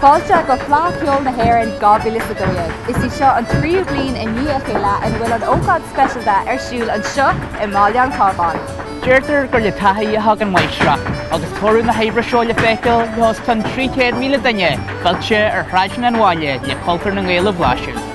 Fáilte go Fleadh Cheoil na hÉireann 2012. Is í seo an tríú bliain i ndiaidh a chéile ina bhfuil an ócáid speisialta ar siúl anseo i mBaile an Chabháin. Deirtear gur le taithí a thagann máistreacht, agus toradh na hoibre seo le feiceáil le os cionn 300,000 duine fillte ar shráideanna an bhaile le cultúr na nGael a bhlaiseadh.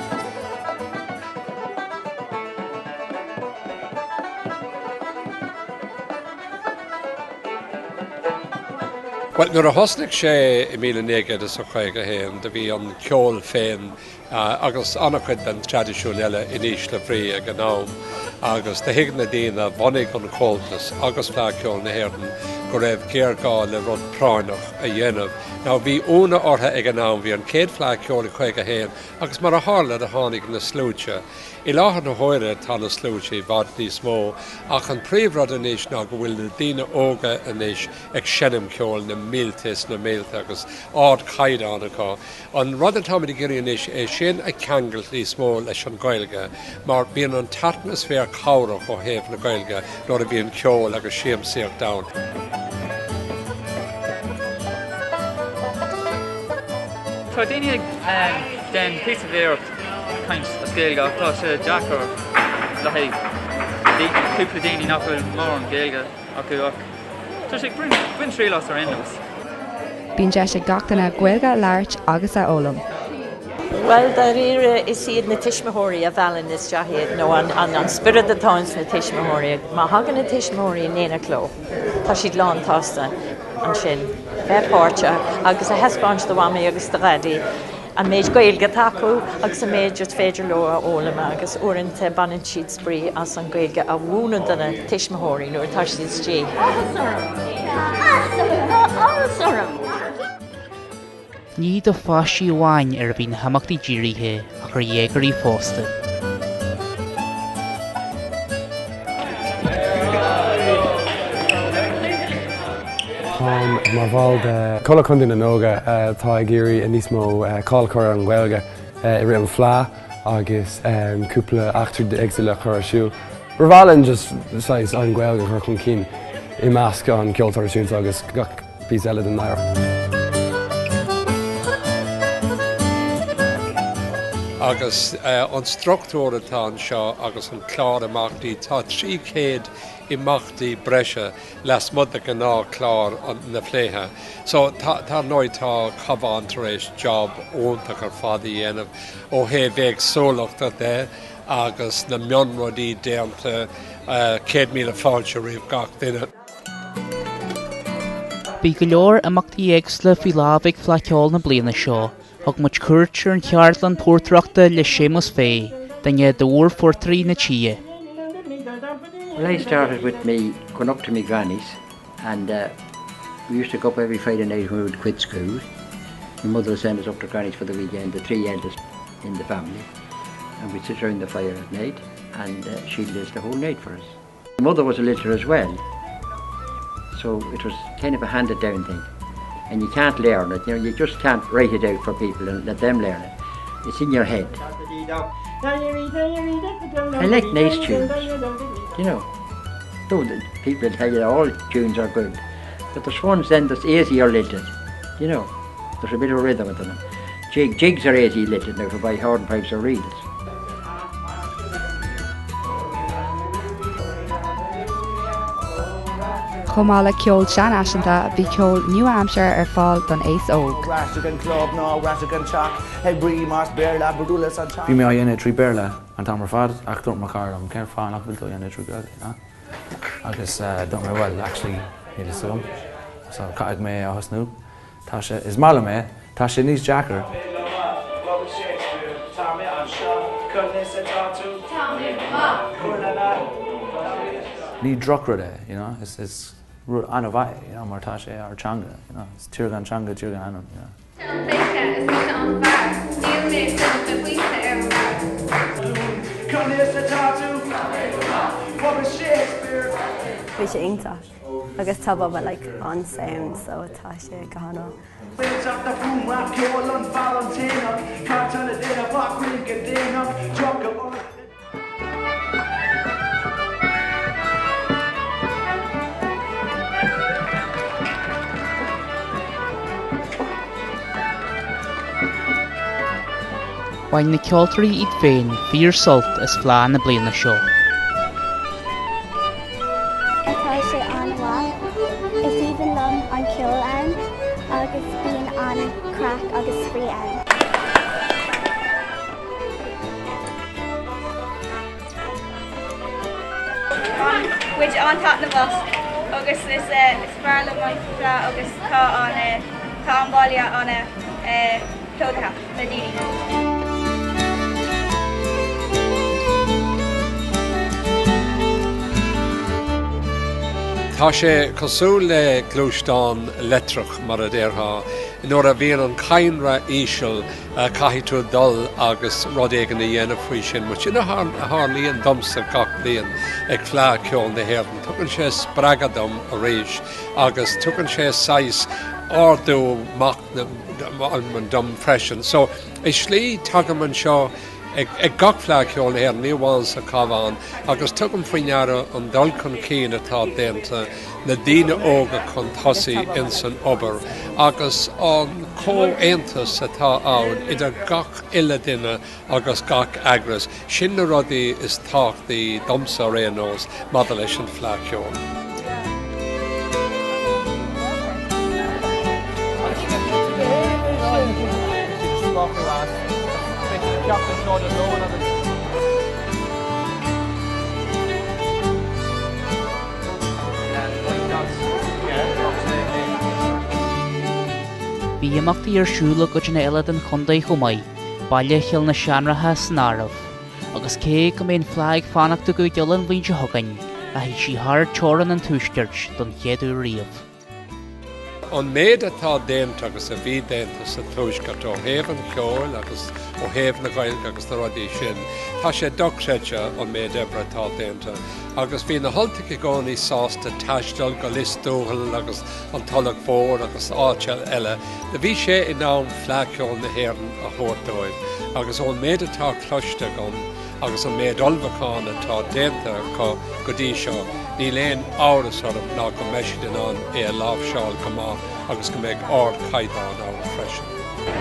Bhuel, nuair a thosnaigh sé i 1951, do bhí an ceol féin agus an-chuid den traidisiún eile in ísle brí ag an am agus do thuig na daoine a bhunaigh an Comhaltas agus Fleadh Cheoil na hÉireann go raibh géarghá le rud práinneach a dhéanamh. Now bhí ionadh orthu ag an am, bhí an chéad Fleadh Cheoil i 51 agus mar a tharla do tháinig na sluaite. I láthair na huaire tá na sluaite i bhfad níos mó ach an príomhrud anois ná go bhfuil na daoine óga anois ag seinm ceoil, na mílte is na mílte agus ardchaighdeán acu. An rud atáimid ag iarraidh anois é sin a cheangailt níos mó leis an Ghaeilge mar bíonn an t-atmaisféar cabhrach ó thaobh na Gaeilge nuair a bhíonn ceol agus siamsaíocht ann. Tá daoine ag déanamh píosa iarracht caint as Gaeilge ach tá sé deacair le haghaidh cúpla daoine nach bhfuil mórán Gaeilge acu ach tá sé ag baint triail as ar aon nós. Bíonn deis ag gach duine Gaeilge a labhairt agus a fhoghlaim. Bhuel, dáiríre, is iad na tuismitheoirí a mheallann isteach iad, nó an spiorad atá ins na tuismitheoirí. Má thagann na tuismitheoirí in éineacht leo, tá siad lán-tsásta ansin bheith páirteach agus a thaispeáint do mhamaí agus do dhaidí an méid Gaeilge atá acu agus an méid is féidir leo a fhoghlaim agus uaireanta baineann siad spraoi as an Ghaeilge a mhúineadh do na tuismitheoirí nuair atá siad istigh. Áthas orm! Tá áthas orm! Ní do pháistí amháin ar a bhí na himeachtaí dírithe ach ar dhéagóirí fosta. Táim mar bhall de Comhairle Contae na nÓg atá ag iarraidh níos mó cáil a chur ar an Ghaeilge i rith an Fleadh agus cúpla eachtraí éagsúla a chur ar siúl. Ba mhaith linn just saghas an Ghaeilge a chur chun cinn i measc an ceol traidisiúnta agus gach píosa eile den oidhreacht. Agus an struchtúr atá anseo agus an clár imeachtaí, tá 300 imeachtaí breise lasmuigh de ghnáthchlár na Fleidhe. So tá, ar ndóigh, tá Cabhán tar éis job iontach ar fad a dhéanamh ó thaobh éagsúlachta de agus na mionrudaí déanta, 100,000 fáilte roimh gach duine. Bhí go leor imeachtaí éagsúla faoi lámh ag Fleadh Cheoil na bliana seo. Thug muid cuairt ar an cheardlann portaireachta le Séamus Fay, duine de mhórphortairí na tíre. Well I started with me going up to me granny's and uh, we used to go up every Friday night when we would quit school. My mother would send us up to granny's for the weekend, the three eldest in the family. And we'd sit around the fire at night and uh, she'd list the whole night for us. My mother was a litter as well, so it was kind of a handed down thing. And you can't learn it, you know, you just can't write it out for people and let them learn it. It's in your head. I like nice tunes, you know. Though the people tell you all tunes are good, but there's ones then that's easier lilted, you know. There's a bit of rhythm in them. Jig, jigs are easy lilted now for by hornpipes or reels. Chomh maith le ceol seanfhaiseanta, bhí ceol nua-aimseartha ar fáil don aos óg. Bhí mé á dhéanamh trí Béarla an t-am ar fad ach dúirt mo chara liom cén fáth nach bhfuil tú á dhéanamh trí Gaeilge, you know? Agus dúirt mé well actually níl fhios agam so caithfidh mé a thosnú. Tá sé, is maith liom é, tá sé níos deacair. Ní drochrud é, you know, is, is rud an-mhaith é, you know, mar tá sé ár teanga, you know, is tír gan teanga, tír gan anam, you know. Bhí sé iontach. Agus tá Bubba like an-sound so tá sé go han-mhaith. Bhain na ceoltóirí iad féin fíor-sult as Fleá na bliana seo. Tá sé an-mhaith. Is aoibhinn liom an ceol ann agus bíonn an-craic agus spraoi ann. Bhain muid an-taitneamh as agus is fearr liom an fleá agus tá an tá an baile an plódaithe le daoine. Tá sé cosúil le gluaisteán leictreach, mar a déarfá. Nuair a bhíonn an cadhnra íseal, caithfidh tú dul agus rud éigin a dhéanamh faoi sin. Mar sin a tharlaíonn domsa gach bliain ag Fleadh Ceoil na hÉireann. Tugann sé spreagadh dom arís agus tugann sé saghas ardú machnaimh dom freisin. So, i slí, tagaim anseo ag gach Fleadh Ceoil na hÉireann, ní amháin sa Chabhán, agus tugaim faoi ndeara an dul chun cinn atá déanta, na daoine óga chun tosaigh ins an obair agus an comhaontas atá ann idir gach uile duine agus gach eagras. Sin na rudaí is tábhachtaí domsa ar aon nós maidir leis an Fleadh Cheoil. Bhí imeachtaí ar siúl i gcuideanna eile den chontae chomh maith, baile Chill na Seanraithe san áireamh. Agus cé go mbeidh an Fleá ag fanacht i gCúige Uladh an bhliain seo chugainn, rachaidh sí thar teorainn an Tuaiscirt don chéad uair riamh. An méid atá déanta agus a bhí déanta sa Tuaisceart ó thaobh an cheoil agus ó thaobh na Gaeilge agus na rudaí sin, tá sé dochreidte an méid oibre atá déanta. Agus bhí na hUltaigh i gcónaí sásta taisteal go Lios Tuathail agus an Tulach Mhór agus áit eile. Bhí sé in am Fleadh Cheoil na hÉireann a thabhairt dóibh agus ón méid atá cloiste agam agus an méid ullmhúchán atá déanta acu go dtí seo, níl aon amhras orm ná go mbeidh siad in ann é a láimhseáil go maith agus go mbeidh ardchaighdeán ann freisin.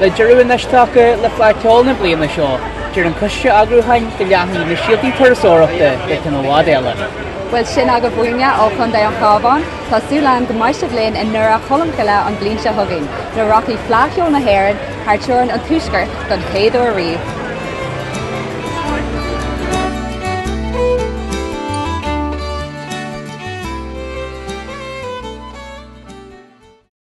Le deireadh anois tagtha le Fleadh Cheoil na bliana seo, deir an coiste eagrúcháin go leanfaidh na síoltaí turasóireachta go ceann i bhfad eile. Bhuel, sin agaibh uainne ó Chontae an Chabháin. Tá súil agam go mbeidh sibh linn i nDoire Cholmcille an bhliain seo chugainn, nuair a rachaidh Fleadh Cheoil na hÉireann thar teorainn an Tuaiscirt don chéad uair riamh.